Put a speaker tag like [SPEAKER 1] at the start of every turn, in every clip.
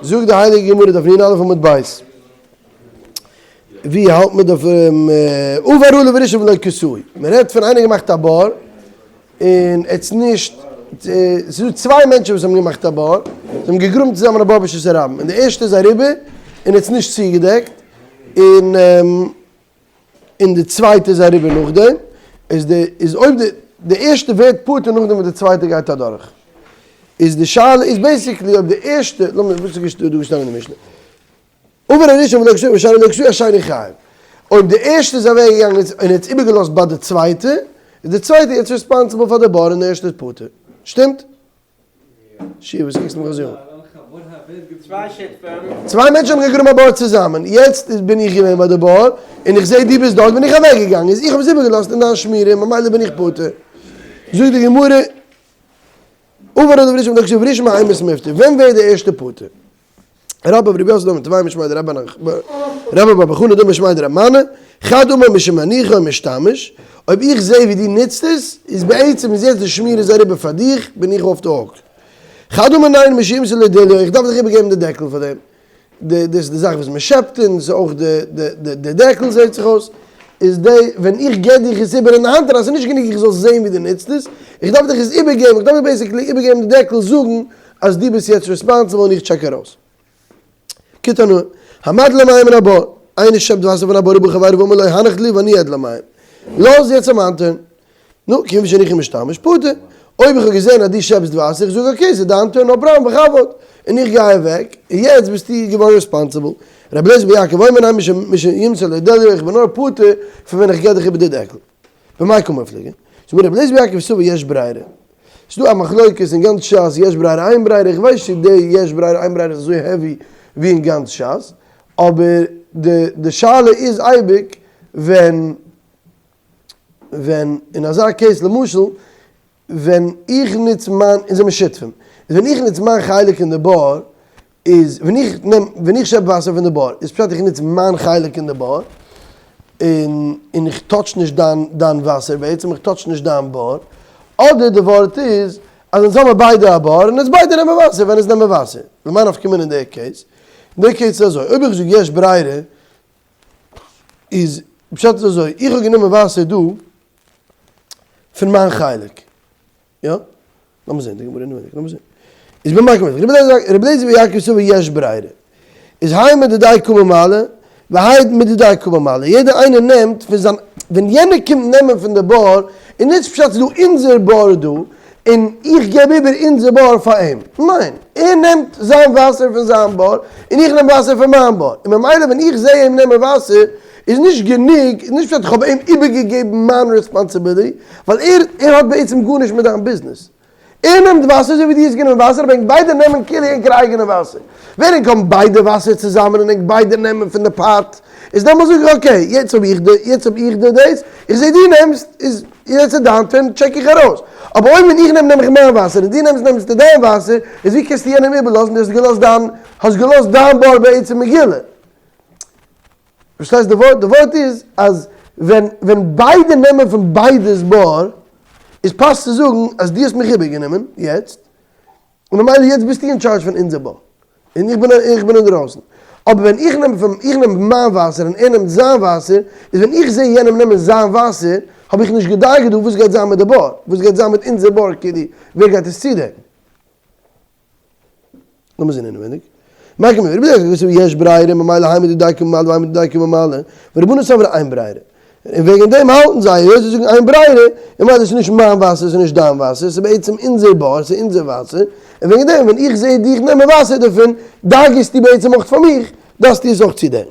[SPEAKER 1] זאגט די הייליגע גמרא דף נ"א עמוד ב', ווי האלט מען דף עבר עליו הראשון ולא כסהו, מען רעדט פון איינער געמאכט א בור און ער האט נישט, ס'איז דא צוויי מענטשן וואס האבן געמאכט א בור, זיי האבן געגראבן צוזאמען א בור ברשות הרבים, און די ערשטע איז אריבער און ער האט עס נישט צוגעדעקט, און און די צווייטע איז אריבער נאכדעם, איז די איז אויב די די ערשטע ווערט פטור נאכדעם וואס די צווייטע גייט אדורך, איז די שאלה איז basically אויב די ערשטע, לאמיר וואס איז דא געשטאנען אין די משנה? עבר הראשון ולא כסהו והשני ולא כסהו השני חייב, אויב די ערשטע איז אוועק געגאנגען און האט עס איבערגעלאזט ביי די צווייטע, איז די צווייטע יעצט responsible פאר די בור און די ערשטע איז פטור. שטימט? שי' וואס קוקסטו מיך אזוי אן? צוויי מענטשן האבן געגראבן א בור צוזאמען, יעצט בין איך געווען ביי די בור, און איך זעה דו ביסט דארט, בין איך אוועק געגאנגען, איז איך האב עס איבערגעלאזט אין דיין שמירה, ממילא בין איך פטור. זאגט די גמרא, עבר עליו הראשון ולא כסהו וראשון מאימת מיפטר, ווען ווערט די ערשטע פטור? רבה ורבי יוסי דאמר תרוייהו משמיה דרבה בר בר חנה דאמר משמיה דרבי מני, חד אמר משמניחו משתמש, אויב איך זעה ווי דו נוצט עס, איז בעצם איז יעצט די שמירה איז אריבער פאר דיך, בין איך off the hook. חד אמר ניין משימסר ליה דליו, איך דארף דיך איבערגעבן די דעקל פאר דעם. די דאס איז די זאך וואס מען שעפט און ס'איז אויך די די די דעקל זעט זיך אויס, איז די ווען איך געב דיך עס איבער אין די האנט אריין, ס'איז נישט גענוג איך זאל זען ווי דו נוצט עס, איך דארף דיך עס איבערגעבן, איך דארף דיר basically איבערגעבן די דעקל זאגן אז דו ביסט יעצט responsible און איך check ארויס. כתנאי, המדלה מים מן הבור, איינער שעפט וואסער פון א בור ובא חברו ואמר לו הנח לי ואני אדלה מים. לאז יעצט אים איינטון. נו, כיוון שהניחו משתמש, פטור. אויב איך האב געזען אז דו שעפסט וואסער, איך זאג okay, ס'איז דיין turn, no problem, בכבוד. און איך גיי אוועק, און יעצט ביסטו געווארן responsible. רבי אליעזר בן יעקב אומר ניין משימסור לו דליו, איך בין נאר פטור פון ווען איך גיב דיך איבער די דעקל. במאי קא מיפלגי? זאגט רבי אליעזר בן יעקב סבר יש ברירה. ס'איז דא א מחלוקת אין גאנץ ש"ס יש ברירה אין ברירה, איך ווייס נישט צו די יש ברירה אין ברירה איז אזוי heavy ווי אין גאנץ ש"ס, אבער די די שאלה איז אייביג ווען ווען אין אזא case למשל ווען איך נוץ מיין, אונז זעמיר שותפים, איז ווען איך נוץ מיין חלק אין די בור, איז ווען איך נעם, ווען איך שעפ וואסער פון די בור, איז פשט איך נוץ מיין חלק אין די בור, און און איך touch נישט דיין דיין וואסער בעצם, איך touch נישט דיין בור, אדער די ווארט איז אז אונז האמער ביידע א בור און אונז ביידע נעמען וואסער ווען אונז נעמען וואסער. למאי נפקא מינה אין די case? אין די case איז אזוי, אויב איך זאג יש ברירה, איז פשט איז אזוי, איך האב גענומען וואסער דא פון מיין חלק, יא? לאמיר זען די גמרא אינעווייניג, לאמיר זען. איז במאי קא מיפלגי, רבי אליעזר בן יעקב סבר יש ברירה. איז האי מדידיה קא ממלא, והאי מדידיה קא ממלא. יעדער איינער נעמט פון זיין, ווען יענער קומט נעמען פון די בור, איז נישט פשט ס'איז דא אונזער בור דא, און איך געב איבער אונזער בור פאר אים. ניין, ער נעמט זיין וואסער פון זיין בור, און איך נעם וואסער פון מיין בור. און ממילא ווען איך זע אים נעמען וואסער, איז נישט גענוג, איז נישט פשט איך האב אים איבערגעגעבן מיין responsibility, ווייל ער ער האט בעצם גארנישט מיט דיין ביזנעס. ער נעמט וואסער אזוי ווי דו האסט גענומען וואסער, אבער ענק ביידע נעמען כאילו ענקער אייגענע וואסער. ווען ענק האבן ביידע וואסער צוזאמען און ענק ביידע נעמען פון די pot, איז דעמאלס זאג איך okay, יעצט האב איך די, יעצט האב איך די דאס, איך זע דו נעמסט, איז יעצט איז דיין turn, check איך ארויס. אבער אויב ווען איך נעם נעם איך מיין וואסער און דו נעמסט נעמסטו דיין וואסער, איז ווי קענסטו יענעם איבערלאזן, דו האסט געלאזט דיין, האסט געלאזט דיין בור בעצם מגולה. פארשטייסט די ווארט? די ווארט איז אז ווען ווען ביידע נעמען פון ביידע'ס בור, איז פאסט צו זאגן אז דו האסט מיך איבערגענומען יעצט, און ממילא יעצט ביסטו אין טשארדזש פון אונזער בור, און איך בין איך בין אינדרויסן. אבער ווען איך נעם פון איך נעם מיין וואסער און ער נעמט זיין וואסער, איז ווען איך זע יענעם נעמען זיין וואסער, האב איך נישט געדאגה'ט דא וואס גייט זיין מיט די בור, וואס גייט זיין מיט אונזער בור כאילו, ווער גייט עס צודעקן. לאמיר זען אינעווייניג. מאי קא מיפלגי, רבי אליעזר האט געזאגט יש ברירה ממילא האי מדידיה קא ממלא והאי מדידיה קא ממלא, ורבנן סברי אין ברירה. און וועגן דעם האלטן זיי, היות זיי זאגן אין ברירה, און ממילא ס'איז נישט מיין וואסער ס'איז נישט דיין וואסער, ס'איז בעצם אונזער בור, ס'איז אונזער וואסער, און וועגן דעם ווען איך זע דיך נעמען וואסער דערפון, דאגה'סטו בעצם אויך פאר מיך, דארפסטו עס אויך צודעקן.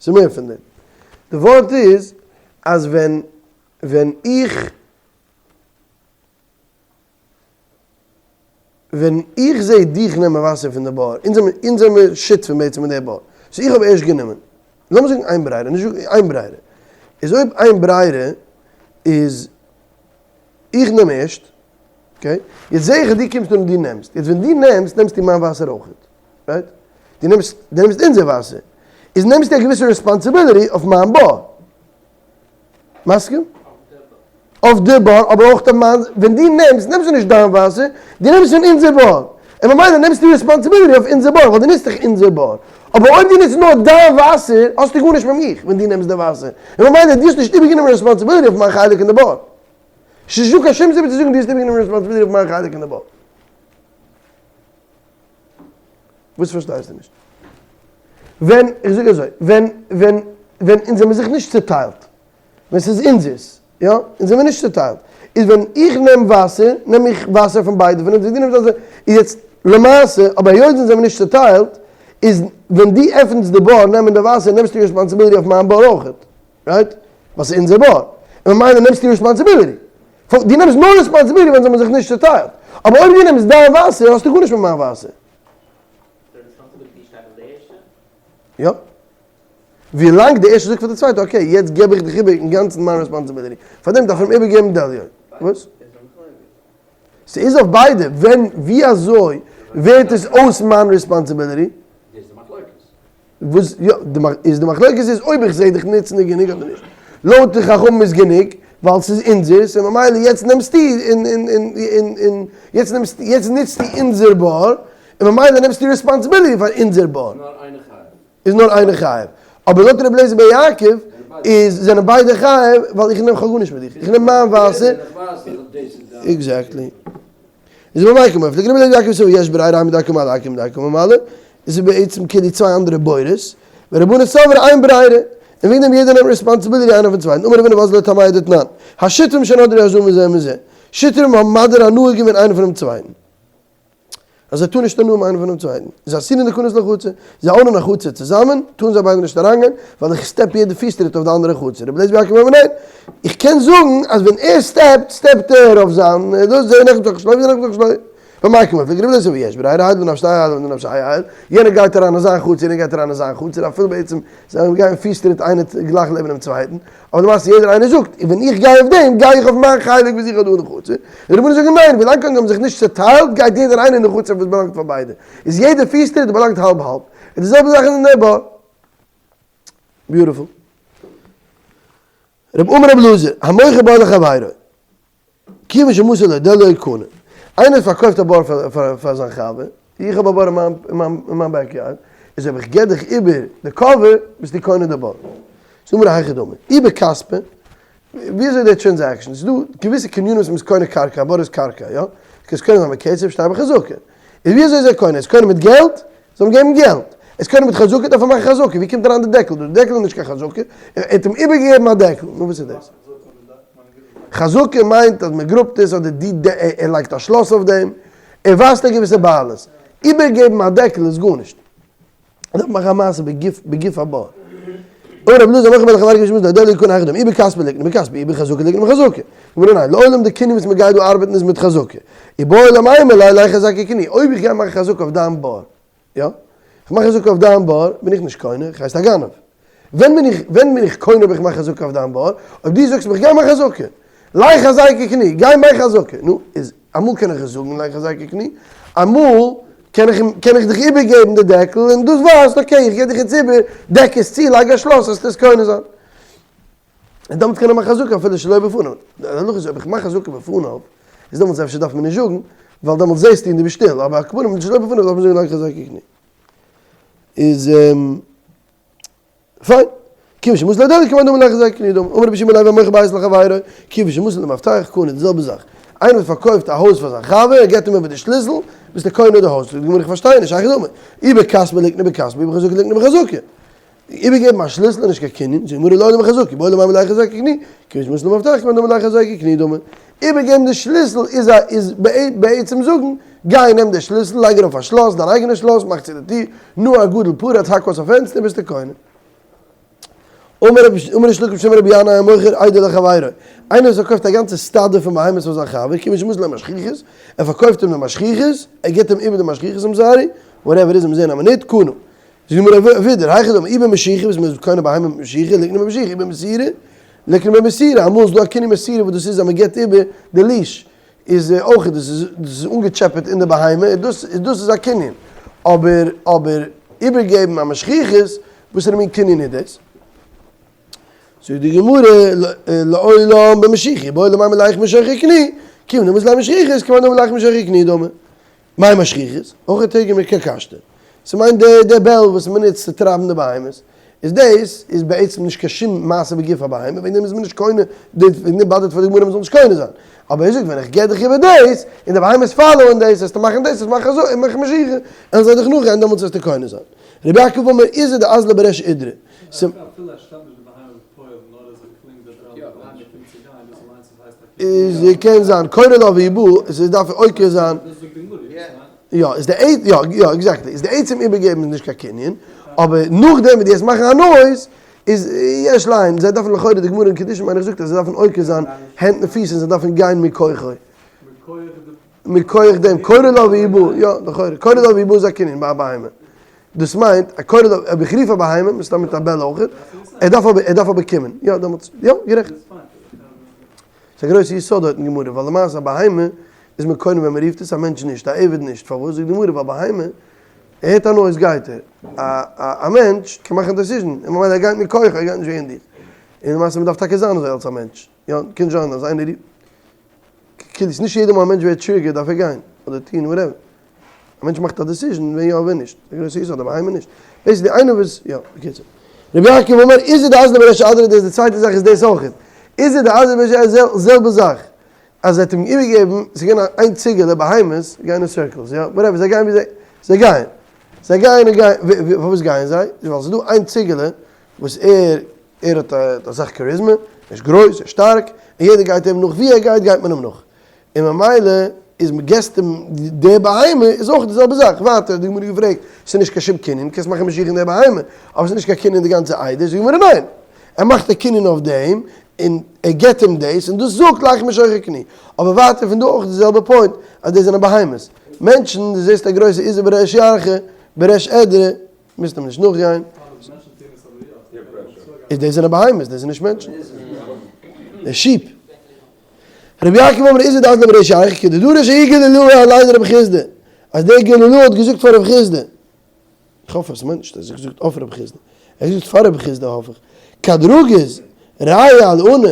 [SPEAKER 1] ס'איז מער פון דעם. די ווארט איז אז ווען ווען איך ווען איך זע דיך נעמען וואסער פון די בור, אונז זעמיר אונז זעמיר שותפים בעצם אין די בור, so איך האב ערשט גענומען, לאמיר זאגן אין ברירה, נישט אין ברירה, איז אויב אין ברירה איז איך נעם ערשט, okay, יעצט זע איך אז דו קומסט אן און דו נעמסט, יעצט ווען דו נעמסט נעמסטו מיין וואסער אויכעט, right? דו נעמסט דו נעמסט אונזער וואסער, איז נעמסטו א געוויסע responsibility אויף מיין בור. מסכים? אויף די בור, אבער אויך אויף מיין, ווען דו נעמסט, נעמסטו נישט דיין וואסער, דו נעמסט פון אונזער בור, און ממילא נעמסטו responsibility אויף אונזער בור, ווייל דו נוצט דאך אונזער בור. אבער אויב דו נוצט נאר דיין וואסער, האסטו גארנישט מיט מיך ווען דו נעמסט די וואסער, און ממילא דו האסט נישט איבערגענומען responsibility אויף מיין חלק אין די בור. ס'איז נישטא קיין שום סיבה צו זאגן דו האסט איבערגענומען responsibility אויף מיין חלק אין די בור. וואס פארשטייסטו נישט? ווען, איך זאג אזוי, ווען, ווען, ווען אונז זעמיר זיך נישט צוטיילט, ווען ס'איז אונזערס, יא, אונז זעמיר נישט צוטיילט, איז ווען איך נעם וואסער, נעם איך וואסער פון ביידע פון אונז, און דו נעמסט וואסער, איז יעצט למעשה, אבער היות אונז זעמיר נישט צוטיילט, איז ווען דו עפענסט די בור נעמען די וואסער, נעמסטו responsibility אויף מיין בור אויכעט, right? ווייל ס'איז אונזער בור. און ממילא נעמסטו responsibility. דו נעמסט נאר responsibility ווען זיי האבן זיך נישט צוטיילט. אבער אויב דו נעמסט דיין וואסער האסטו גארנישט מיט מיין וואסער.
[SPEAKER 2] די responsibility שטייט אויף די ערשטע?
[SPEAKER 1] יא. ווילאנג די ערשטע זאגט פאר די צווייטע okay יעצט געב איך דיך איבער אינגאנצן מיין responsibility. פארדעם דארף מען איבערגעבן דעליו. וואס? ס'איז אויף ביידע. ווען ווי אזוי ווערט עס אויס מיין responsibility?
[SPEAKER 2] דאס איז די מחלוקת.
[SPEAKER 1] וואס יא, די מח איז די מחלוקת איז אויב איך זעה דיך נוצן איז גענוג אדער נישט. לויט די חכמים איז גענוג, ווייל ס'איז אונזערס און ממילא יעצט נעמסטו און און און און און יעצט נעמסטו יעצט נוצטו אונזער בור און ממילא נעמסטו responsibility פאר אונזער בור.
[SPEAKER 2] איז נאר איינער חייב.
[SPEAKER 1] איז נאר איינער חייב. אבער לויט רבי אליעזר בן יעקב איז זענען ביידע חייב ווייל איך נעם כ'האב גארנישט מיט דיך איך נעם מיין וואסער. Exactly. איז במאי קא מיפלגי רבי אליעזר בן יעקב סבר יש ברירה הא מדרכו מעלה הא מדרכו ממעלה, איז עס בעצם כאילו צוויי אנדערע בורות, ורבנן סברי אין ברירה, און וועגן דעם יעדער נעמט responsibility איינער פון צווייטן, אמר רב הונא ואזדא לטעמיה דתנן, השותפים שנדרו הזו מזה ומזה, שותפים האבן מדיר הנאה געווען איינער פונעם צווייטן. אז זיי טארן נישט הנאה האבן איינער פונעם צווייטן, איז אסור להיכנס לחצר, זיי own ען א חצר צוזאמען, טארן זיי ביידע נישט אריינגיין, ווייל איך step יעדע פיס טריט אויף די אנדערע חצר, רבי אליעזר בן יעקב אומר ניין, איך קען זאגן אז ווען ער step ט, step ט ער אויף זיין, דאס זה נכנס בתוך שלו וזה נכנס בתוך שלו. במאי קא מיפלגי רבי אליעזר יש ברירה האי לנפשיה האי לנפשיה האי, יענער גייט אריין אין זיין חצר, יענער גייט אריין אין זיין חצר, אפילו בעצם זיי גייען פיס טריט איינער גלייך לעבן דעם צווייטן, אבער למעשה יעדער איינער זאגט, ווען איך גיי אויף דעם, גיי איך אויף מיין חלק וואס איך האב דא אין די חצר, און רבנן זאגן ניין, ווילאנג קודם האבן זיך נישט צעטיילט גייט יעדער איינער אין די חצר וואס באלאנגט פאר ביידע, איז יעדע פיס טריט באלאנגט האלב האלב, און די זעלבע זאך איז אין דער בור. Beautiful. רב אמר רב אלעזר, המוכר בור לחבירו. כיוון שמסר לו דליו קנה. איינער האט פארקויפט א בור פאר זיין חבר, איך האב א בור אין מיין backyard, איז אויב איך געב דיך איבער די cover, ביסטו קונה די בור. זאג מיר א היכי דמי. אי בכספא, ווי אזוי די transaction? ס'איז דא געוויסע קנינים וואס מ'איז קונה קרקע, א בור איז קרקע, יא? קענסט קונה זיין בכסף, שטר בחזקה. איז ווי אזוי איז ער קונה? ער איז קונה מיט געלט? זאל אים געבן געלט. ער איז קונה מיט חזקה, דארף ער מאכן חזקה. ווי קומט אריין די דעקל דא? די דעקל איז נישט קיין חזקה. ער האט אים איבערגעגעבן א דעקל. נו וואס איז דאס? חזקה מיינט אז מען גראבט עס אדער די די ער לייגט א שלאס אויף דעם, ער ווייזט א געוויסע בעלות. איבערגעבן א דעקל איז גארנישט. מען דארף מאכן א מעשה בגוף בגוף הבור. אמר רבי אלעזר המוכר בור לחבירו כיוון שמסר לו דליו קנה היכי דמי אי בכספא ליקני בכספא אי בחזקה ליקני בחזקה. גמרא ניין, לעולם די קנין וואס מען גייט דא ארבעטן איז מיט חזקה. איבעי למימר ליה ליכא זכי קני, אויב איך גיי מאכן חזקה אויף דיין בור, יא? איך מאך חזקה אויף דיין בור, בין איך נישט קונה, איך הייס א גנב. ווען בין איך, ווען בין איך קונה אויב איך מאך חזקה אויף דיין בור? אויב דו זאגסט מיר איך גיי מאכן חזקה. ליכא זכי קני, גיי מאך חזקה. נו, איז אמאל קען איך עס זאגן ליכא זכי קני, אמאל קען איך קען איך דיך איבערגעבן די דעקל און דאס ווייזט okay איך געב דיך יעצט איבער, דעק עס צו, לייג א שלאס זאלסטו עס קונה זיין. און דעמאלטס קען ער מאכן חזקה אפילו שלא בפניו. די הלכה איז אויב איך מאך חזקה בפניו, איז דעמאלטס אפשר דארף מען נישט זאגן, ווייל דעמאלטס זעסטו און דו ביסט שטיל, אבער על כל פנים שלא בפניו דארף מען זאגן ליכא זכי קני. איז פיין. כיוון שמסר לו דליו כמאן דאמר ליכא זכי קני דמי. אמר רבי יהושע בן לוי המוכר בית לחבירו, כיוון שמסר לו מפתח קנה, די זעלבע זאך. איינער וואס פארקויפט א הויז פאר זיין חבר, ער געבט אים איבער די שליסל, ביסטו קונה די הויז. זאגט די גמרא איך פארשטיי נישט, היכי דמי. אי בכספא ליקני בכספא, אי בחזקה ליקני בחזקה. איבערגעבן א שליסל איז נישט קיין קנין, זאגט די גמרא לעולם בחזקה, איבעי למימר ליכא זכי קני, כיוון שמסר לו מפתח כמאן דאמר ליכא זכי קני דמי. איבערגעבן די שליסל איז א איז בעצם זאגן, גיי נעם די שליסל, לייג ארויף א שלאס, דיין אייגענע שלאס, מאך צו די טיר, נא א גדול פרץ, האק אויס א פענסטער, ביסטו קונה. אמר ריש לקיש בשם רבי ינאי המוכר עדר לחבירו, איינער וואס פארקויפט א גאנצע סטאדע פון בהמות פאר זיין חבר, כיוון שמסר לו משכוכית, ער פארקויפט אים די משכוכית, ער גיבט אים איבער די משכוכית I'm sorry, whatever איז, מיר זעען א מינוט, קנה. זאגט די גמרא ווידער, היכי דמי, אי במשיכה וואס מען איז קונה בהמה מיט משיכה, ליקני במשיכה, אי במסירה, ליקני במסירה, אמאל איז דא א קנין מסירה וואס דאס איז אז מען גיבט איבער די leash, איז אויך דאס איז דאס איז אנגעטשעפעט אין די בהמה, איז דאס איז דאס איז א קנין, אבער אבער איבערגעבן א משכוכית, וואסערע מין קנין איז דאס? זאגט די גמרא, לעולם במשיחה, איבעי ליה למימר לך משוך וקני, כיון דאמית ליה משכיחות, כמאן דאמר לך משוך וקני דמי. מאי משכיחות? הכי תרגמא כרכשתא. ס'מיינט די די bell וואס מ'נוצט צו טרייבן די בהמות. איז דאס איז בעצם נישט קיין שום מעשה בגוף הבהמה, וועגן דעם איז מען נישט קונה, וועגן דעם באדערט פאר די גמרא מ'זאל נישט קונה זיין. אבער ער זאגט ווען איך געב דיך איבער דאס, און די בהמות follow ען דאס, וועסטו מאכן דאס, וועסטו מאכן אזוי, און מאכן משיכה, און זיי דיך נאכגיין, דעמאלטס וועסטו קונה זיין. רבי יעקב אומר איזהו דאזלא בריש עדרא.
[SPEAKER 3] אפילו ער שטעלט נישט די בהמה בפועל נאר אז ער קלינגט די דראם די בהמה קומט צו גיין דאס אליינס איז הייסט א
[SPEAKER 1] איז קען זיין קורא לה והיא באה, עס איז דארף עוקר זיין.
[SPEAKER 3] דאס זאגט די גמרא, יא?
[SPEAKER 1] יא, איז די עצ, יא, יא, exactly, איז די עצם איבערגעבן איז נישט קיין קנין, אבער נאכדעם ווען דו וועסט מאכן א noise, איז יש לעיין, זיי דארפן לכאורה, די גמרא אין קידושין מיין איך זאגט אז זיי דארפן עוקר זיין הענט און פיס און זיי דארפן גיין מכוחו. מכח דעם, קורא לה והיא באה, יא, לכאורה, קורא לה והיא באה איז א קנין ביי א בהמה. דאס מיינט, א קורא לה, אויב איך רוף א בהמה, מסתם מיט א bell אויך, ער דארף אבער, ער דארף אבער קומען, יא, דעמאלטס, יא, גערעכט. ס'איז א גרויסע יסוד דארט אין גמרא, ווייל למעשה א בהמה איז מען קונה ווען מען רופט עס, א מענטש נישט, א עבד נישט, פארוואס? זאגט די גמרא, ווייל בהמה, ער הערט א noise גייט ער, א א א מענטש קען מאכן א decision, און ממילא ער גייט מכוחו, ער גייט נישט וועגן דיר. און למעשה מען דארף טאקע זיין אזוי אלס א מענטש, יא, קען נישט זיין אז איינער רופט, כאילו ס'נישט יעדע מאל א מענטש ווערט triggered דארף ער גיין, אדער טון whatever. א מענטש מאכט א decision ווען יא ווען נישט, א גרויסע יסוד אבער בהמה נישט. basically איינער וואס, יא, בקיצור. רבי יעקב אומר איזהו דאזלא בריש עדרא דאס די צווייטע זאך איז דאס אויך. איזהו דאזלא בריש עדרא זעלבע זאך. אז ער האט אים איבערגעגעבן, ס'איז געווען איין ציגעלע בהמות גייען אין circles יא, whatever זיי גייען ווי זיי, זיי גייען. זיי גייען און גייען, פארוואס גייען זיי? ווייל ס'איז דא איין ציגעלע וואס ער, ער האט אסאך charisma, ער איז גרויס, ער איז שטארק, און יעדער גייט אים נאך, ווי ער גייט גייט מען אים נאך. און ממילא איז מ'געסט אים די בהמה איז אויך די זעלבע זאך, ווייטער האט די גמרא געפרעגט, ס'איז נישט קיין שום קנין, קענסט מאכן משיכה אין די בהמה, אבער ס'איז נישט קיין קנין די גאנצע עדר, זאגט די גמרא ניין, ער מאכט א קנין אויף דעם, און ער געבט אים דאס, און דאס זאגט לך משוך וקני, אבער ווייטער פון דא אויך די זעלבע point, אז דאס זענען בהמות, מענטשן, דו זעסט א גרויסע איזהו בריש ירחא, בריש עדרא, מוזט אים נישט נאכגיין. איז דאס זענען בהמות, דאס איז נישט מענטשן. די sheep. רבי יעקב אומר איזהו דאזלא בריש ירחא כדדרש ההוא גלילאה עליה דרב חסדא, אז דער גלילאה האט געזאגט פאר רב חסדא, איך האף אז ס'מיינט נישט אז ער האט געזאגט אויף רב חסדא, ער האט געזאגט פאר רב חסדא האף איך, כד רגיז רעיא על ענא,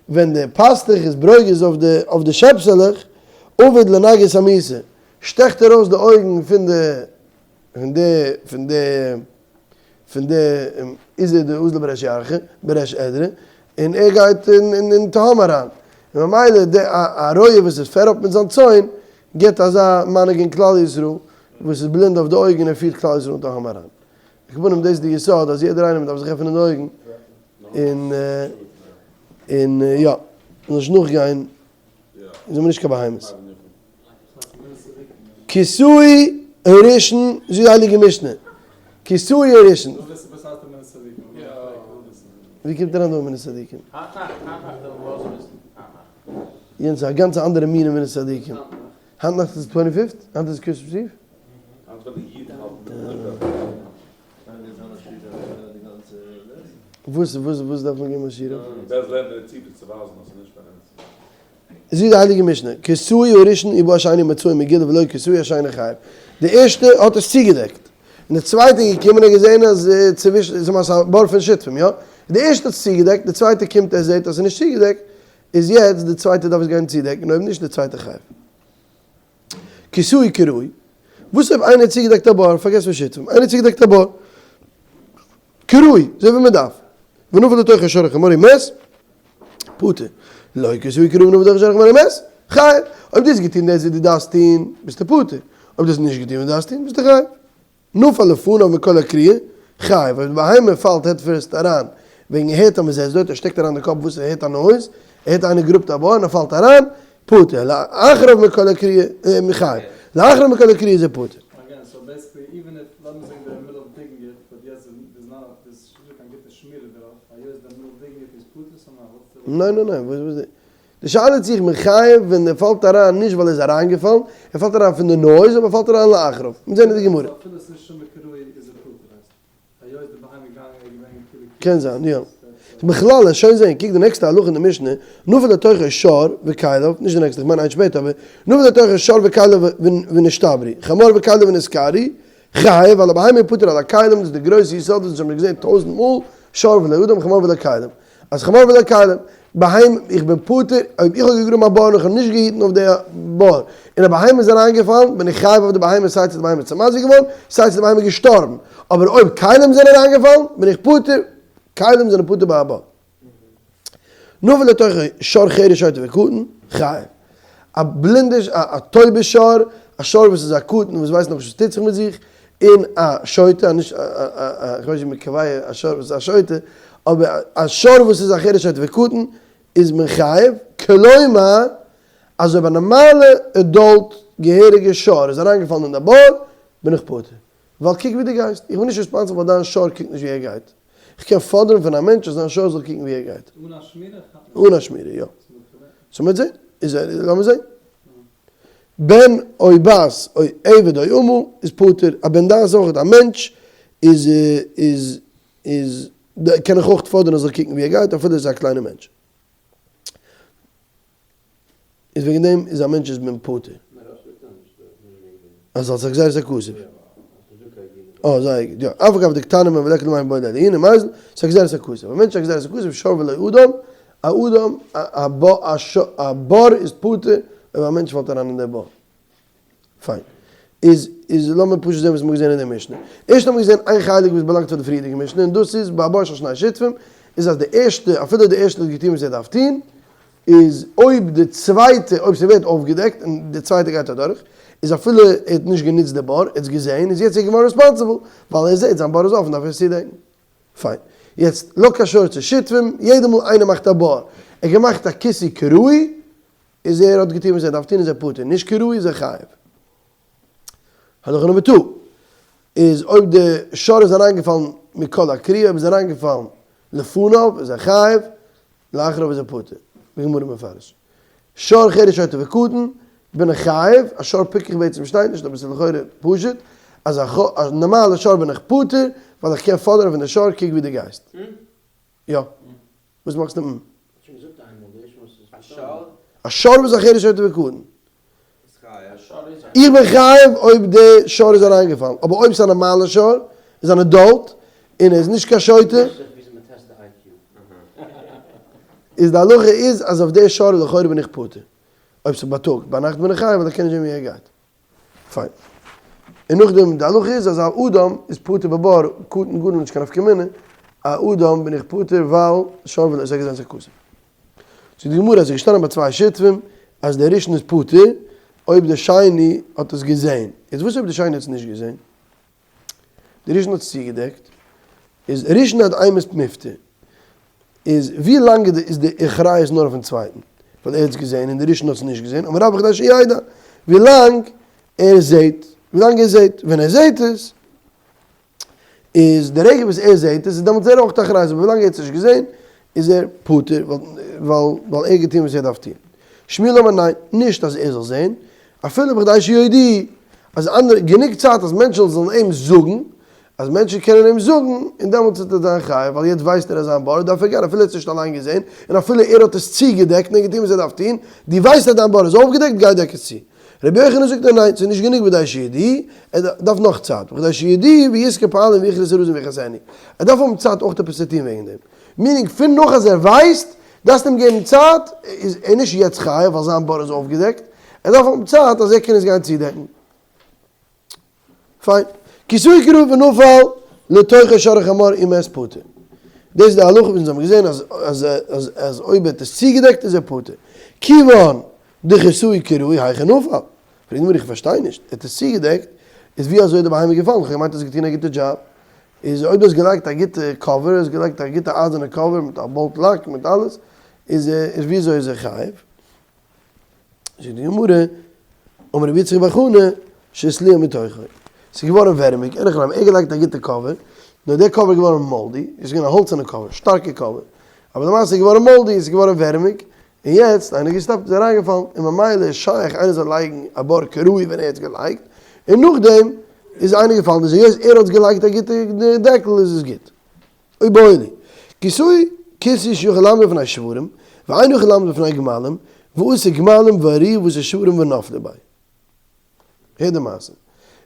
[SPEAKER 1] ווען דער פאסטוך איז ברוגז אויף די שעפסעלעך, עביד לנגהא סמיתא, שטעכט ער אויס די אויגן פון די פון די פון די פון די איזהו דאזלא בריש ירחא בריש עדרא און ער גייט אין תהום אריין און ממילא די א רועה וואס איז fed up מיט זיין צאן גיבט אזא מנהיג אין כלל ישראל וואס איז בלינד אויף די אויגן און ער פירט כלל ישראל אין תהום אריין. על כל פנים דאס איז די יסוד אז יעדער איינער דארף זיך עפענען די אויגן און און יא נישט נאכגיין זענען מיר נישט קיין בהמות. כיסוי הראשון, זאגט די הייליגע משנה, כיסוי הראשון. ווי קומט אריין דא אמונת צדיקים? יענץ איז א גאנץ אנדערע מין אמונת צדיקים. היינט נאכט איז twenty fifth? היינט איז Christmas Eve? וואס וואס וואס דארף מען געבן א שיעור אויף? זאגט די הייליגע משנה, כסהו הראשון ובא השני ומצאו מגולה ולא כסהו השני חייב, די ערשטע האט עס צוגעדעקט, און די צווייטע איז געקומען און געזען אז צווישן, איז למעשה א בור פון שותפים, יא? די ערשטע האט עס צוגעדעקט, די צווייטע קומט ער זעט אז עס איז נישט צוגעדעקט, איז יעצט די צווייטע דארף עס גיין צודעקן, אויב נישט די צווייטע חייב. כסהו כראוי, וואס אויב איינער האט צוגעדעקט א בור, פארגעס פון שותפים, איינער האט צוגעדעקט א בור, כראוי, אזוי ווי מען דארף, ונפל לתוכו שור או חמור ומת, פטור, לא כסהו כראוי ונפל לתוכו שור או חמור ומת, חייב, אויב דו האסט געטון דאס וואס דו דארפסט טון, ביסטו פטור, אויב דו האסט נישט געטון וואס דו דארפסט טון, ביסטו חייב. נפל לפניו מקול הכרייה, חייב, אויב די בהמה פאלט head first אריין, וועגן ער הערט אז מען זעצט דארט, ער שטעקט אריין די קאפ וואס ער הערט א noise, ער הערט איינער גראבט א בור און ער פאלט אריין, פטור, לאחריו מקול הכרייה, חייב, לאחריו מקול הכרייה איז ער פטור. ניין ניין ניין, וואס איז די שאלה צו איך בין חייב ווען ער פאלט אריין נישט ווייל ער איז אריינגעפאלן, ער פאלט אריין פון די noise אבער ער פאלט אריין לאחריו, מיר זעהן אין די גמרא. קען זיין יא. בכלל עס שוין זעהן, קוק די נעקסטע הלכה אין די משנה, נפל לתוכו שור וכליו, נישט די נעקסטע איך מיין איינס שפעטער אבער, נפל לתוכו שור וכליו ונשתברו, חמור וכליו ונתקרעו, חייב, ועל הבהמה פטור על הכלים, דאס איז די גרויסע יסוד וואס אונז האבן שוין געזעהן טויזנט מאל, שור ולא אדם חמור ולא כלים. אז חמור ולא כלים, בהמה, איך בין פטור, אויב איך האב געגראבן א בור און איך האב נישט געהיטן אויף די בור, און א בהמה איז אריינגעפאלן, בין איך חייב אויף די בהמה סיי צו די בהמה איז צומזיק'ט געווארן, סיי צו די בהמה איז געשטארבן, אבער אויב כלים זענען אריינגעפאלן, בין איך פטור, כלים זענען פטור ביי א בור. נפל לתוכו שור חרש שוטה וקטן, חייב. א בלינדע, א טויבע שור, א שור וואס איז א קטן וואס ווייסט נאכנישט וואס טוט זיך מיט זיך, און א שוטה, א נישט א א איך ווייס נישט ווי מען קובע א שור וואס איז א שוטה, אבער א שור וואס איז א חרש שוטה וקטן איז מען חייב, כלומר אז אויב א נארמאלע adult געהעריגע שור איז אריינגעפאלן אין די בור, בין איך פטור. ווייל קוק ווי דו גייסט, איך בין נישט responsible ווייל דיין שור קוקט נישט ווי ער גייט. איך קען פאדערן פון א מענטש אז זיין שור זאל קוקן ווי ער גייט.
[SPEAKER 3] אן א שמירה כאפט מען.
[SPEAKER 1] אן א שמירה, יא. so מ'וועט זען. איז לאמיר זען. בן או בת או עבד או אמה איז פטור. א בן דעת אויך. א מענטש איז איז איז קען איך אויך פאדערן ער זאל קוקן ווי ער גייט אפילו ער איז א קליינער מענטש. איז וועגן דעם איז א מענטש איז מען פטור. אז אלס א גזירת הכתוב. אה, זייער גוט, יא. אף על גב דקטנים הם ולא כלום אין בו אלא ענין מזל, ס'איז א גזירת הכתוב. א מענטש איז א גזירת הכתוב, שור ולא אדם, א אדם, א בור איז פטור אויב א מענטש פאלט אריין אין דער בור. פיין. איז איז לאמיר פשוט זען וואס מ'האט געזען אין די משנה. ערשט האבן מיר געזען איין חלק וואס באלאנגט פאר די פריערדיגע משנה און דאס איז ביי בור של שני שותפים איז אז די ערשטע אפילו די ערשטע האט געטון וואס ער דארף טון איז אויב די צווייטע אויב ס'ווערט אויפגעדעקט און די צווייטע גייט אדורך איז אפילו ער האט נישט גענוצט די בור ער האט עס געזען איז יעצט ער געווארן responsible ווייל ער זעט זיין בור איז אפן דארף ער עס צודעקן. פיין. יעצט לא כשור צו שותפים יעדע מאל איינער מאכט א בור ער האט געמאכט א כיסוי כראוי איז ער האט געטון וואס ער דארף טון איז ער פטור, נישט כראוי איז ער חייב. הלכה number two, איז אויב די שור איז אריינגעפאלן מכל הכרי, אויב איז אריינגעפאלן לפניו איז ער חייב, לאחריו איז ער פטור, בגמרא מפרש. שור חרש שוטה וקטן, בין איך חייב, א שור פיקח בעצם שטייט נישט אבער ס'איז לכאורה פשוט, אז א נארמאלע שור בין איך פטור, ווייל איך קען פאדערן פון די שור קוק ווי דו גייסט. יא. וואס מאכסטו מ. א שור וואס איז א חרש שוטה וקטן. איך בין חייב אויב די שור איז אריינגעפאלן, אבער אויב ס'איז א נארמאלע שור, איז אן adult, און ער איז נישט קיין שוטה, איז די הלכה איז אז אויף די שור לכאורה בין איך פטור. אויב ס'איז בייטאג, ביינאכט בין איך חייב ווייל איך קען נישט זען ווי ער גייט. פיין. און נאכדעם די הלכה איז אז א אדם איז פטור בבור, קטן גדול נישט קיין נפקא מינה, א אדם בין איך פטור ווייל שור ולא עוסק זיין ס'כסף. זאגט די גמרא אז ס'איז געשטאנען ביי צוויי שותפים אז דער ראשון איז פטור אויב דער שני האט עס געזען. יעצט וואס אויב דער שני האט עס נישט געזען? דער ראשון האט עס צוגעדעקט, איז ראשון עד אימת מפטר, איז ווי לאנג איז די אחריות נאר אויפן צווייטן, ווייל ער האט עס געזען און דער ראשון האט עס נישט געזען, אמר רבה בכדי שידע, ווי לאנג ער זעט, ווי לאנג ער זעט, ווען ער זעט עס, איז די רגע וואס ער זעט עס, איז דעמאלטס ער אויך אחריות, אבער ווי לאנג ער האט עס נישט געזען, איז ער פטור, ווייל ווייל ער האט געטון וואס ער דארף טון. שמואל אמר ניין, נישט אז ער זאל זען, אפילו בכדי שיודיעו, אז אנדערע, גענוג צייט אז מענטשן זאלן אים זאגן, אז מענטשן קענען אים זאגן, און דעמאלטס וועט ער זיין חייב, ווייל יעצט ווייסט ער אז זיין בור דארף ער גיין, אפילו ער האט עס נישט אליין געזען, און אפילו ער האט עס צוגעדעקט און ער האט געטון וואס ער דארף טון, דו ווייסט אז דיין בור איז אויפגעדעקט, גיי דעק עס צו. רבי יוחנן זאגט ניין ניין, ס'איז נישט גענוג בכדי שיודיעו, ער דארף נאך צייט, בכדי שיודיעו וישכור פועלים ויכרתו ארזים ויכסנו, ער דארף האבן צייט אויך עפעס צו טון וועגן דעם, meaning פון נאך אז ער ווייסט, דארפסט אים געבן צייט, איז ער נישט יעצט חייב ווייל זיין בור איז אויפגעדעקט, ער דארף האבן צייט אז ער קען עס גיין צודעקן. פיין. כיסהו כראוי ונפל לתוכו שור או חמור ומת פטור. דאס איז די הלכה וואס אונז האבן געזען אז אז אז אז אויב ער האט עס צוגעדעקט איז ער פטור. כיוון דכיסהו כראוי היכי נפל. פרעגט די גמרא איך פארשטיי נישט, ער האט עס צוגעדעקט, איז ווי אזוי איז די בהמה געפאלן? איך האב געמיינט האסט געטון א גוטע דזשאב. איז אויב דו האסט געלייגט א גוטע cover, האסט געלייגט א גוטע אייזערנע cover מיט א bolt lock מיט אלעס, איז איז ווי אזוי איז ער חייב? זאגט די גמרא, אמר רבי יצחק בר חנא, שהתליע מתוכו. ס'איז געווארן ווערעמיג, אין הכי נמי, ער האט געלייגט א גוטע cover, נאר דער cover איז געווארן moldy, עס איז געווען א האלצערנע cover, שטארקע cover, אבער למעשה איז געווארן moldy, עס איז געווארן ווערעמיג, און יעצט איינער געסטאפט איז אריינגעפאלן, און ממילא איז שייך איינער זאל לייגן א בור כראוי ווען ער האט עס געלייגט, און נאכדעם איז איינער געפאלן, איז היות ער האט געלייגט א גוטע דעקל איז עס גוט. איבעיא להו, כיסהו כיסוי שיכול לעמוד בפני שוורים, ואינו יכול לעמוד בפני גמלים, ואתו גמלים וארעוה ואתו שוורים ונפלו ביה. הער די מעשה.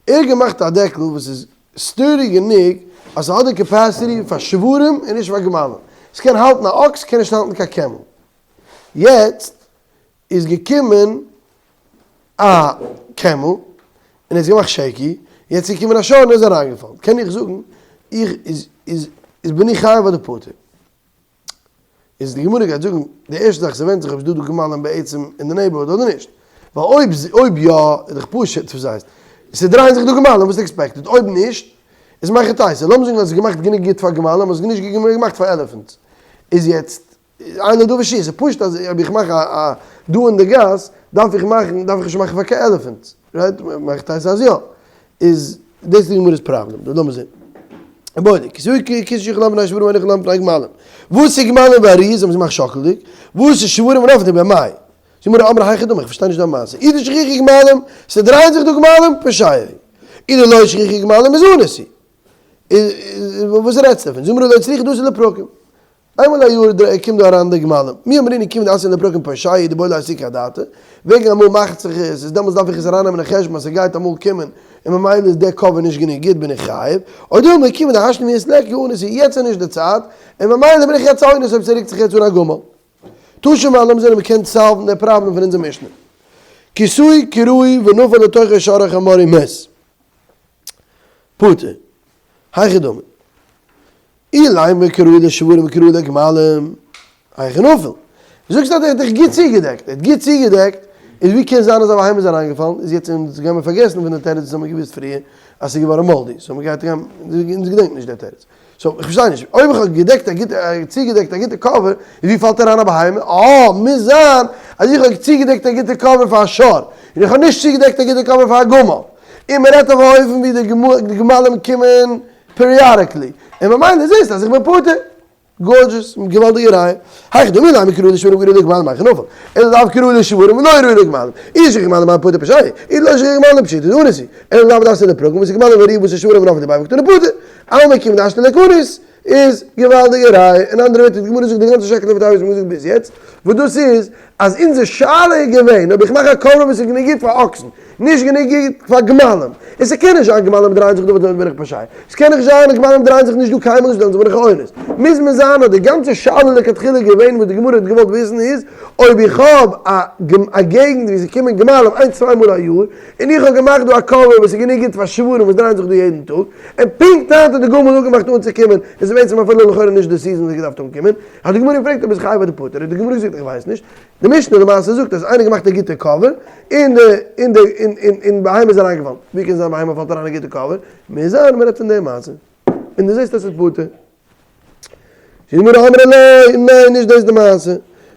[SPEAKER 1] ער האט געמאכט א דעקל וואס איז sturdy גענוג אז ס'האט די capacity פאר שוורים און נישט פאר גמלים. ס'קען האלטן א אקס קען נישט האלטן קיין קעמל. יעצט איז געקומען א קעמל און ער האט געמאכט shaky, יעצט איז געקומען א שור און ער איז אריינגעפאלן, קען איך זאגן איך איז איז איז בין איך חייב אדער פטור? איז די גמרא גייט זאגן די ערשטע זאך ס'ווענדט זיך אויב ס'דא דא גמלים בעצם אין די neighborhood אדער נישט, ווייל אויב אויב יא איז דאך פשוט וואס הייסט ס'דרייען זיך דא גמלים וואס expected, אויב נישט איז מהיכי תיתי, לאמיר זאגן אז ס'איז געמאכט גענוג גוט פאר גמלים און ס'איז נישט געמאכט פאר elephants, איז יעצט אין לדבר שיעור, ס'איז פשוט אז אויב איך מאך א דא אין די גאס דארף איך מאכן דארף איך נישט מאכן פאר קיין elephants, right? מהיכי תיתי אז יא, איז דאס איז די גמרא'ס פראבלעם דא, לאמיר זען. בודק, כיסוי כיסוי שולחן פני שוורים ואין לך פני גמלים. וואס איז גמלים וארי, זיי האבן זיך געמאכט שאקלדיג, וואס איז שוורים ונפל במאי. זאג מיר אמר היכי דמי, איך פארשטיי נישט דיין מעשה. אי דשכיחי גמלים, ס'דרייען זיך דא גמלים, פושע. אי דלא שכיחי גמלים איז אנוס. וואס רעדסטו דערפון? זאג מיר לא צריכא דאתי לפרקים. איינמאל א יאר קומט דא אריין די גמלים, מי אמרינן כיון דאתיין לפרקים פושע דבעי לאסוקי אדעתא, וועגן אמאל מאכט זיך עס, איז דעמאלטס דארף איך עס ארייננעמען אין חשבון אז ס'גייט אמאל קומען און ממילא איז דער cover נישט גענוג גוט בין איך חייב, או דילמא כיון דהשתא מיהת ליכא אנוס הוא, יעצט איז נישט די צייט, און ממילא בין איך יעצט א אונס אויב ס'רוקט זיך יעצט אן א גמל. תא שמע לאמיר זען אויב מ'קען solve ן די פראבלעם פון אונזער משנה. כיסהו כראוי ונפל לתוכו שור או חמור ומת. פטור. היכי דמי. אילימא כראוי לשוורים וכראוי לגמלים, היכי נפיל. זאגסט אז ער האט דיך גוט צוגעדעקט, ער האט גוט צוגעדעקט, איז ווי קען זיין אז א בהמה איז אריינגעפאלן, איז יעצט אונז גיימער פארגעסן פון די תירוץ וואס האמיר געוואוסט פריער אז ס'איז געווארן moldy, so מ'גייט גיין, אונז געדענקן נישט די תירוץ. so איך פארשטיי נישט, אויב איך האב געדעקט א גוטע, צוגעדעקט א גוטע cover, איז ווי פאלט אריין א בהמה? אה, מוז זיין אז איך האב צוגעדעקט א גוטע cover פאר א שור, און איך האב נישט צוגעדעקט א גוטע cover פאר א גמל. און מ'רעדט אויף א אופן ווי די גמלים קומען periodically, און ממילא זעסטו אז איך בין פטור. gorgeous, געוואלדיגע ראיה. היכי דמי אילימא כראוי לשוורים כראוי לגמלים היכי נפיל. אלא לאו כראוי לשוורים ולא ראוי לגמלים. אי שכיחי גמלים מאי פטור פושע. אי לא שכיחי גמלים פשיטא דאנוס הוא. אלא לאו דאתיין לפרקים ואתו גמלים ואריה ואתו שוורים ונפלו ביה וקתני פטור. אלמא כיון דהשתא ליכא אנוס איז געוואלדיגע ראיה. אין אנדערע ווערטער די גמרא זאגט די גאנצע שקלא וטריא וואס מ'האט געזאגט ביז יעצט, וואס דאס איז אז אונזער שאלה איז געווען אויב איך מאך א cover וואס איז גענוג גוט פאר אקסן, נישט גענוג גוט פאר גמלים, און ס'קען נישט זיין גמלים דרייען זיך דא וואס דעמאלט בין איך פושע, ס'קען נישט זיין גמלים דרייען זיך נישט דא קיינמאל נישט דעמאלט בין איך אונס, מוז מען זיין אז די גאנצע שאלה לכתחילה געווען וואס די גמרא האט געוואלט וויסן איז אויב איך האב א געגנט ווי ס'קומען גמלים איינס צוויי מאל א יאר, און איך האב געמאכט דא א cover וואס איז גענוג גוט פאר שוורים וואס דרייען זיך דא יעדן טאג, און פונקט היינט האט די גמל אפגעמאכט אנצוקומען, און ס'איז בעצם אפילו לכאורה נישט די season וואס געדארפט אנקומען, האט די גמרא געפרעגט אויב איז חייב אדער פטור, האט די גמרא געזאגט איך ווייס נישט, די משנה למעשה זאגט אז איינער געמאכט א גוטע cover, און די און די און און און בהמה איז אריינגעפאלן, ווי קען זיין בהמה פאלט אריין אין גוטע cover? מוז זיין מ'רעדט פון די מעשה, און דו זעסט אז ס'איז פטור. זאגט די גמרא אמרי לא, ניין נישט דאס איז די מעשה,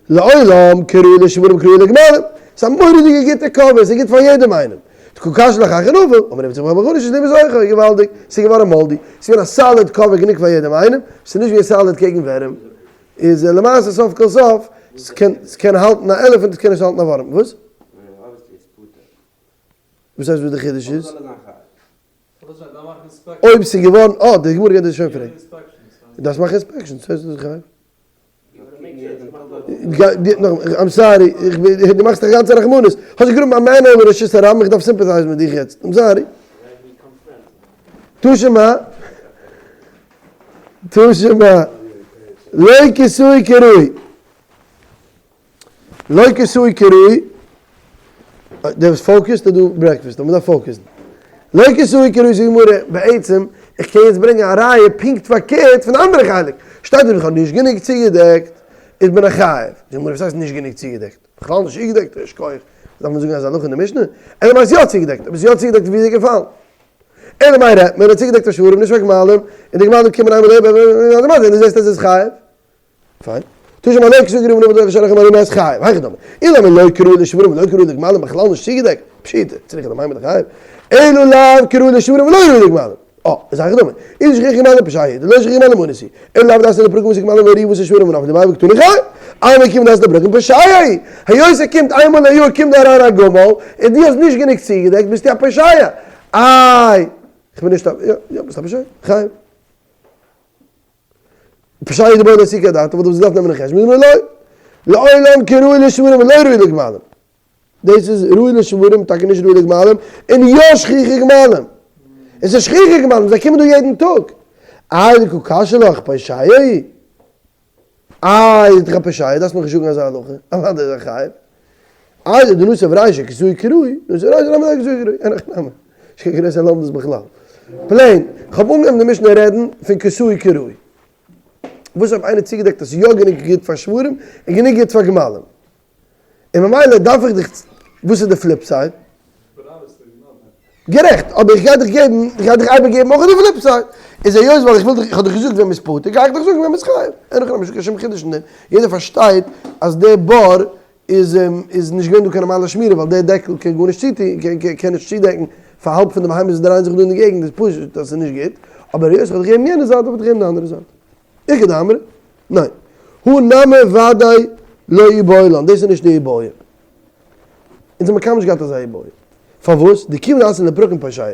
[SPEAKER 1] לעולם כראוי לשוורים כראוי לגמלים, ס'איז א מורא'דיגע גוטע cover, ס'איז גוט פאר יעדעם איינעם, דקא קשיא לך היכי נפיל, אמר רבי יצחק בר חנין שתלו בתוכו, געוואלדיג, ס'איז געווארן moldy, ס'איז געווען א solid cover גענוג פאר יעדעם איינעם, ס'איז נישט געווען solid קעגן ווערים, איז למעשה סוף כל סוף, ס'קען האלטן א elephant, ס'קען נישט האלטן א ווארעם, וואס? וואס הייסט וואס די חידוש איז? אויב ס'איז געווארן, אה, די גמרא גייט דאס שוין פרעגן. דארפסט מאכן inspection, ס'הייסט דאס חייב. I'm sorry, דו מאכסט א גאנצע רחמנות. האסט געגראבן א manhole אין רשות הרבים, איך דארף sympathize ן מיט דיך יעצט. I'm sorry. תא שמע. תא שמע. לא כיסהו כראוי. לא כיסהו כראוי, דער וואס focus ט איז דא breakfast, אבער מ'דארף focus ן. לא כיסהו כראוי זאגט די גמרא, בעצם, איך קען יעצט ברענגען א ראיה פונקט פארקערט פון די אנדערע חלק, שטייט דארט איך האב נישט גענוג צוגעדעקט, איז בין איך חייב. זאגט די גמרא וואס הייסט נישט גענוג צוגעדעקט? בכלל נישט צוגעדעקט? יישר כח. דארף מען זאגן אזא הלכה אין די משנה? אלא מאי איז יא צוגעדעקט, אויב איז יא צוגעדעקט ווי איז ער געפאלן? אלא מאי רעדט מען, ער האט צוגעדעקט פאר שוורים נישט פאר גמלים, און די גמלים קומען איינמאל און דו זעסט אז עס איז חייב. פיין. תא שמע לא כיסהו כראוי ונפל לתוכו שור או חמור ומת חייב. היכי דמי. אילימא לא כראוי לשוורים ולא כראוי לגמלים בכלל נישט צוגעדעקט. פשיטא. צריכא למימר דחייב. אלא לאו כראוי לשוורים ולא ראוי לגמלים. אה, איז היכי דמי. אי דשכיחי גמלים פושע הוא, דלא שכיחי גמלים אנוס הוא. אלא לאו דאתיין לפרקים ואתו גמלים ואריה ואתו שוורים ונפלו ביה וקתני חייב. אלמא כיון דאתיין לפרקים פושע הוא. היות ער קומט איינמאל א יאר קומט דא אריין א גמל, און דו האסט נישט גענוג צוגעדעקט ביסטו א פושע. איי. כ'בין נישט א. יא, יא, ביסט א פושע. חייב. פושע דבעי לאסוקי אדעתא וואלט דאס געדארפט נעמען אין חשבון, זאגט מען לא, לעולם כראוי לשוורים ולא ראוי לגמלים. דאס איז ראוי לשוורים טאקע נישט ראוי לגמלים, און יא שכיחי גמלים. עס איז שכיחי גמלים, זיי קומען דא יעדן טאג. איי דקא קשיא לך פושע. איי איז דאך א פושע, דארפסט מיך נישט זאגן אזא הלכה, אוודאי איז ער חייב. איידי דנסיב רישא כסהו כראוי, נסיב רישא נמי לא כסהו כראוי, אין הכי נמי, נישט קיין גרויסע לומדות בכלל. plain, כ'האב אנגעהויבן די משנה רעדן פון כסהו כראוי. וואס אויב איינער צוגעדעקט אז ס'איז יא גענוג גוט פאר שוורים און גענוג גוט פאר גמלים. און ממילא דארף איך דיך, וואס איז די flip side? גערעכט, אבער איך גיי דיך געבן, איך גיי דיך אייביג געבן אויך די flip side. איז היות ווייל איך וויל דיך, איך האב דיך געזאגט ווען מ'איז פטור, גיי איך דיך זאגן ווען מ'איז חייב. אין הכי נמי, נישטא קיין שום חידוש אין דעם. יעדער פארשטייט אז די בור איז איז נישט געווען דא קיין נארמאלע שמירה ווייל די דעקל קען גארנישט צוטון, קען נישט צודעקן פאר האלב פון די בהמות וואס דרייען זיך דא אין די געגנט, איז פשוט אז ס'איז נישט גוט. אבער היות איך האב דיך געגעבן יענע זייט, האב איך דיך געגעבן די אנדערע זייט. איכא דאמרי, ניין. הא נמי ודאי לא איבעיא לן, דאס איז נישט די איבעיא. אונז האבן קיינמאל נישט געהאט אזא איבעיא. פארוואס? דכיון דאתאן לפרקים פושע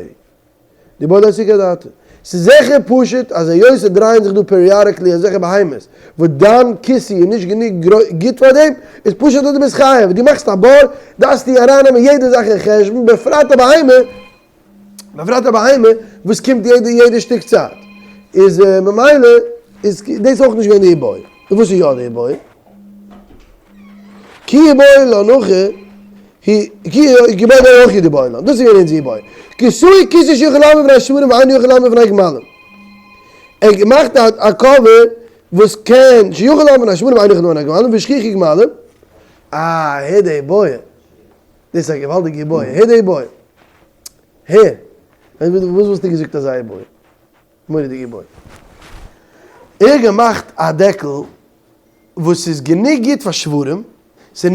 [SPEAKER 1] דאיבעיא ליה סלקא דעתא. ס'איז זיכער פשוט אז היות ס'דרייען זיך דא periodically אזעלכע בהמות וואס דיין כיסוי איז נישט גענוג גוט פאר דעם, איז פשוט אז דו ביסט חייב. דו מאכסט א בור, דארפסטו ארייננעמען יעדע זאך אין חשבון, בפרט א בהמה, בפרט א בהמה וואס קומט יעדע יעדע שטיק צייט, איז ממילא איז דאס אויך נישט געווען די איבעיא. און וואס איז יא די איבעיא? כי איבעיא לן הכי היא כי איבעיא לן הכי דאיבעיא לן, דאס איז געווען אונזער איבעיא. כסהו כיסוי שיכול לעמוד בפני שוורים ואינו יכול לעמוד בפני גמלים. ער האט געמאכט א cover וואס קען שיכול לעמוד בפני שוורים ואינו יכול לעמוד בפני גמלים והשחיחו גמלים. אה, הער די איבעיא. דאס איז א געוואלדיגע איבעיא. הער די איבעיא. הער. וואס וואלסטו געזאגט אזא איבעיא? מורא'דיגע איבעיא. ער האט געמאכט א דעקל וואס איז גענוג גוט פאר שוורים, ס'איז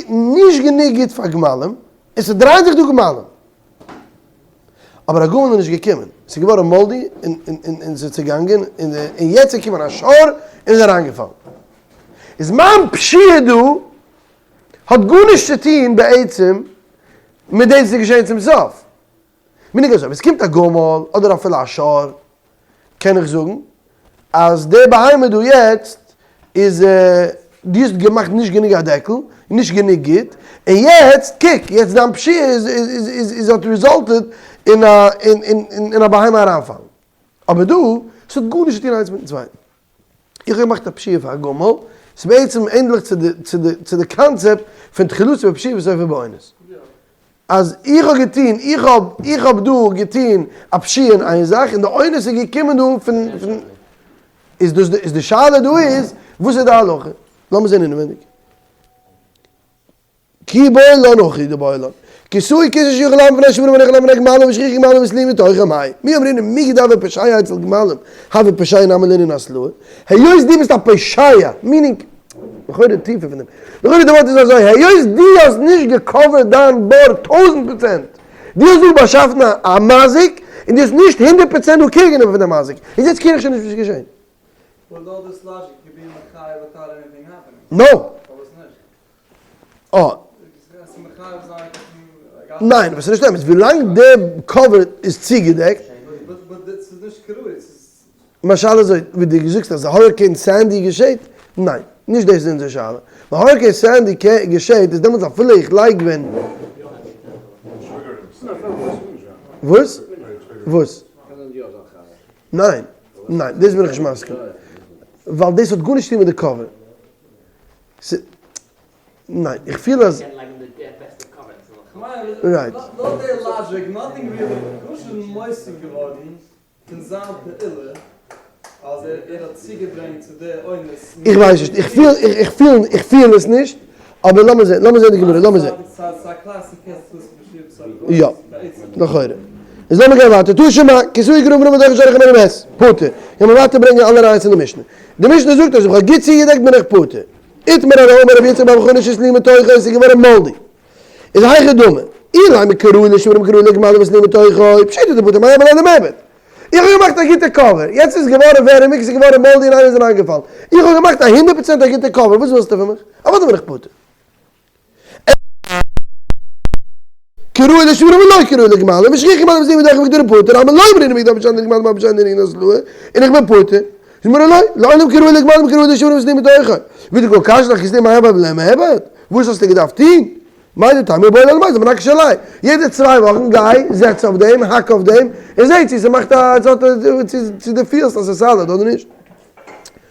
[SPEAKER 1] נישט גענוג גוט פאר גמלים, און ס'דרייען זיך דא גמלים. אבער א גמל איז נישט געקומען, ס'איז געווארן moldy און ס'איז צעגאנגען, און יעצט איז געקומען א שור און איז אריינגעפאלן. איז מיין פשיעה דא האט גארנישט צו טון בעצם מיט דאס וואס איז געשען צום סוף. מנהג אזוי, ווען ס'קומט א גמל אדער אפילו א שור, קען איך זאגן אז די בהמה דא יעצט איז דו האסט געמאכט נישט גענוג א דעקל, נישט גענוג גוט, און יעצט קוק, יעצט דיין פשיעה איז איז איז האט resulted אין א אין א בהמה אריינפאלן. אבער דא, ס'האט גארנישט צו טון איינס מיטן צווייטן. איך האב געמאכט א פשיעה פאר א גמל, ס'איז בעצם ענדליך צו די צו די צו די קאנצעפט פון תחילתו בפשיעה וסופו באונס. אז איך האב געטון, איך האב איך האב דא געטון א פשיעה אין איין זאך און די אונס איז געקומען דא פון פון איז דאס איז די שאלה דא איז וואס איז די הלכה? לאמיר זען אינעווייניג. כי איבעיא לן הכי דאיבעיא לן. כסהו כיסוי שיכול לעמוד בפני שוורים ואינו יכול לעמוד בפני גמלים והשחיחו גמלים והתליעו מתוכו מאי. מי אמרינן מכי דהוה פושע אצל גמלים הוי פושע נמי לענין התלעה. היות דו ביסט א פושע, meaning, לכאורה טיפער פון דעם, לכאורה די ווארט איז אזוי, היות דו האסט נישט געקאווערט דיין בור 1000 פראצענט, דו האסט דא באשאפן א מזיק, און דו האסט נישט 100 פראצענט דא care גענומען פון די מזיק, איז יעצט care איך שוין נישט וואס איז געשען. No! אה. ניין, אבער ס'איז נישט אמת, ווילאנג די cover איז צוגעדעקט. מיין שאלה איז אזוי, ווי דו זאגסט אז hurricane Sandy געשעט, ניין, נישט דאס איז אונזער שאלה. ווען hurricane Sandy געשעט איז דעמאלטס אפילו איך לייג ווען. וואס? וואס? ניין, ניין, דאס בין איך נישט מסכים. ווייל דאס האט גארנישט צו טון מיט די cover. ניין, איך פיל אז. right.
[SPEAKER 3] לויט די logic, nothing really, גארנישט איז מוסיף געווארן פון זיין פעולה אז ער האט צוגעברענגט צו די אונס.
[SPEAKER 1] איך ווייס נישט, איך פיל, איך פיל, איך פיל עס נישט, אבער לאמיר זען, לאמיר זען די גמרא, לאמיר זען. יא, לכאורה. איז לאמיר גיין ווייטער, תא שמע, כסהו כראוי ורמי מתוכו שור הימנו מת, פטור. גיימיר ווייטער ברענגען אלע ראיות אין די משנה. די משנה זאגט אז אויב כ'האב גוט צוגעדעקט בין איך פטור. איתמר הרי אמר רבי יצחק בר חנין שהתליעו מתוכו און ס'איז געווארן moldy. איז היכי דמי. אילימא כראוי לשוורים כראוי לגמלים והתליעו מתוכו, פשיטא דפטור מאי הוה ליה למיעבד. איך האב געמאכט א גוטע cover, יעצט איז געווארן ווערעמיג, ס'איז געווארן moldy און איינער איז אריינגעפאלן. איך האב געמאכט א 100 פראצענט א גוטע cover, וואס ווילסטו פון מיך? אוודאי בין איך פטור. כראוי לשוורים ולא כראוי לגמלים, והשחיחו גמלים והתליעו מתוכו וקתני פטור, אלמא לא אמרינן מכי דהוה פושע לענין גמלים הוי פושע לענין התלעה, און איך בין פטור. זאגט די גמרא לא, לעולם כראוי לגמלים כראוי לשוורים והתליעו מתוכו. ודקא קשיא לך כתלי' מאי הוה למיעבד? וואס האסטו געדארפט טון? מהו דתימא מיבעי ליה למיזל מנקש עליה. יעדע צוויי וואכן גיי זעץ אויף דעם, האק אויף דעם, און זע צו ס'מאכט א, צו דו פילסט אז ס'איז solid אדער נישט.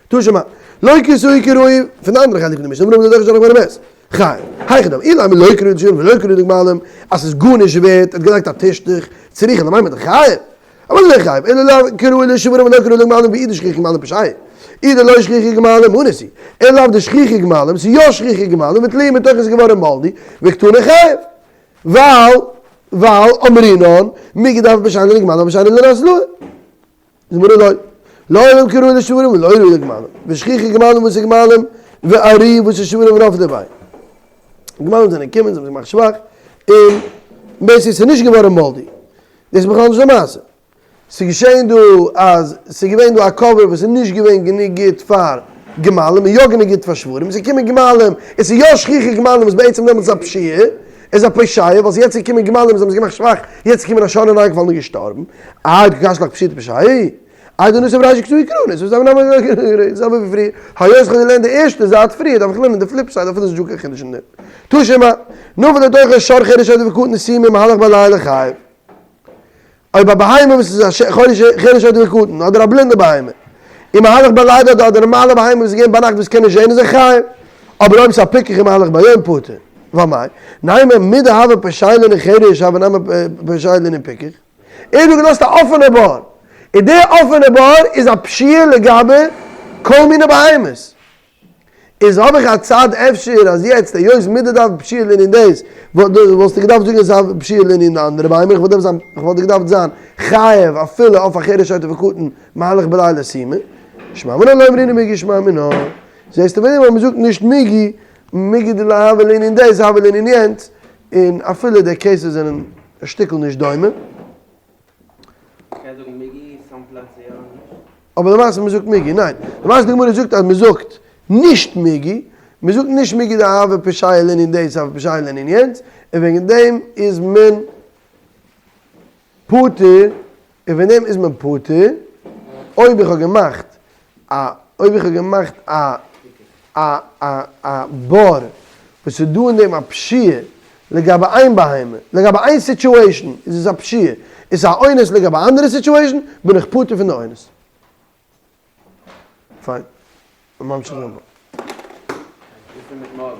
[SPEAKER 1] תא שמע. לא כסוי כראוי פון די אנדערע חלק פון די משנה, אמרו לדרך שרוך ברמז, חי, היכי דמי, אילו אמר לא כראוי לשברים ולא כראוי לגמלים, אז ס'איז גארנישט ווערט, ער האט געלייגט א טישטוך, צריכא למימר דחייב, אבער לא חייב, אלא לאו כראוי לשברים ולא כראוי לגמלים ואי דשכיחי גמלים פשיעה, אי דלא שכיחי גמלים אנוס היא, אלא לאו דשכיחי גמלים, ס'איז יא שכיחי גמלים, ותלויים מתוך איז געווארן moldy, וקטני חייב. ווייל, ווייל, אמרינן, מיגו דהוה פשיעה לגמלים פשיעה לנזלאה. זאגט די גמרא לא. לעולם כראוי לשברים ולא ראוי לגמלים. ושכיחי גמלים וואס איז גמלים, וארי וואס איז שברים ונפלי ביה. גמלים זענען געקומען, זיי האבן זיך געמאכט שוואך, און basically ס'איז נישט געווארן moldy. דאס איז בכלל נישט די מעשה. ס'איז געשען דא אז ס'איז געווען דא א cover וואס איז נישט געווען גענוג גוט פאר גמלים און יא גענוג גוט פאר שוורים, ס'איז געקומען גמלים און ס'איז יא שכיחי גמלים וואס בעצם דעמאלטס איז א פשיעה, איז א פושע ווייל ס'איז יעצט געקומען גמלים זיי האבן זיך געמאכט שוואך, יעצט איז געקומען א שור און איינגעפאלן און געשטארבן, איי דו קשיא לך פשיטא פשיעה? איי דו נוסף ריישא כתבי קרנות וואס דארף מען האבן זעלבע ווי פריער, היות איך האב געלערנט די ערשטע זייט פריער דארף איך לערנען די flip side אפילו ס'איז נישטא קיין חידוש אין דעם. תא שמע, נפל לתוכו שור חרש שוטה וקטן סומא מהלך בלילה חייב. אויב א בהמה וואס איז א חרש שוטה וקטן, אדער א בלינדע בהמה, און מהלך בלילה אדער א נארמאלע בהמה וואס איז געווען ביינאכט וואס קען נישט זען איז ער חייב, אבער אויב ס'איז א פיקח און מהלך ביום פטור, ואמאי, נימא מדהוה פושע לענין חרש הוה נמי פושע לענין פיקח, ער האט דא געלאזט א אפענע בור, און די אפענע בור איז א פשיעה לגבי כל מיני בהמות. איז האב איך א צד אפשר אז יעצט היות מידה דארף פשיעה לענין דאס, וואלסטו געדארפט זאגן אז ס'איז פשיעה לענין די אנדערע בהמה, איך וואלט געדארפט זיין חייב אפילו אויף א חרש שוטה וקטן מהלך בלילה סומא, שמע מינה לא אמרינן מיגו שמע מינה, זעסטו פון דעם אז מ'זאגט נישט מיגו, מיגו דלא הוה לענין דאס הוה לענין יענץ, און אפילו די cases זענען א שטיקל נישט דומה.
[SPEAKER 2] קען זאגן מיגו, some פלעצער יא נישט.
[SPEAKER 1] אבער למעשה מען זאגט מיגו, ניין, למעשה די גמרא זאגט אז מען זאגט נישט מיגו, מען זאגט נישט מיגו דהוה פשיעה לענין דאס הוה פשיעה לענין יענץ, און וועגן דעם איז מען פטור, און וועגן דעם איז מען פטור, אויב איך האב געמאכט א, אויב איך האב געמאכט א א א א בור וואס איז דא אין דעם א פשיעה לגבי איין בהמה, לגבי איין situation איז עס א פשיעה, איז עס א אונס לגבי אנדערע situation, בין איך פטור פון די אונס. פיין. ממשיך זיין.
[SPEAKER 2] וואס איז מיט מארגן?